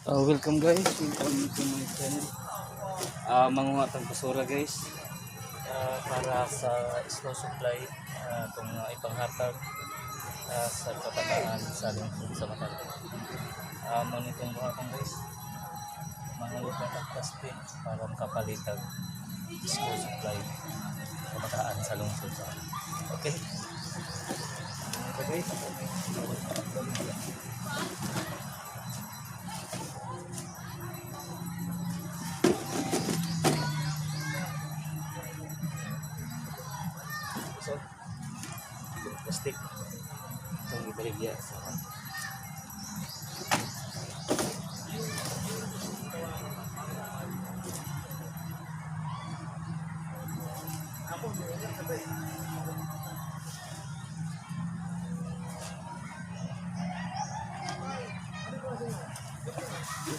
Welcome guys, welcome to my channel. Manguha tag basura, guys, para sa school supply itong ipanghatag sa kabataan sa lungsod sa Makati. Mao nitong buhaton, guys. Manguha tag plastic para makapalit og school supply kabataan sa lungsod sa. Okay. Okay, guys. So, plastic. Itong ibaligya sa.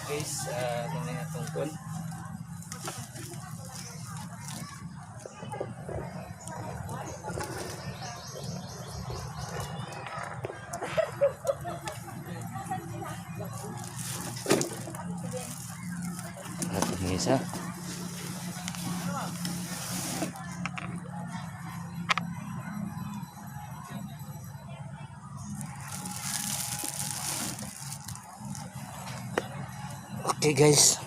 Guys, ano na itong kon. At yung isa. Okay, guys.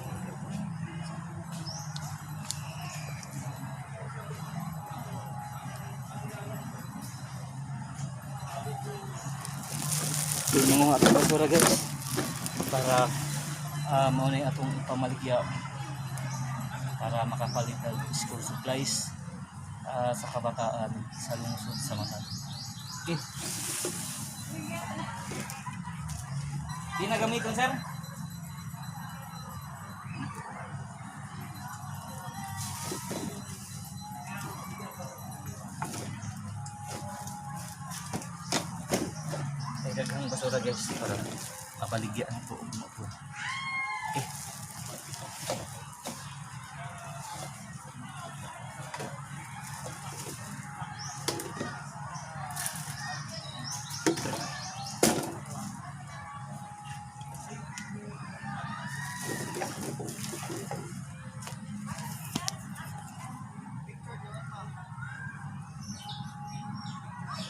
Yung mga atong basura, guys, para mao na atong ipamaligya para makapalit og school supplies sa kabataan sa lungsod sa Makati. Okay. Di na gamiton, sir? Ay daghang basura, guys, para mabaligyan po og mo po.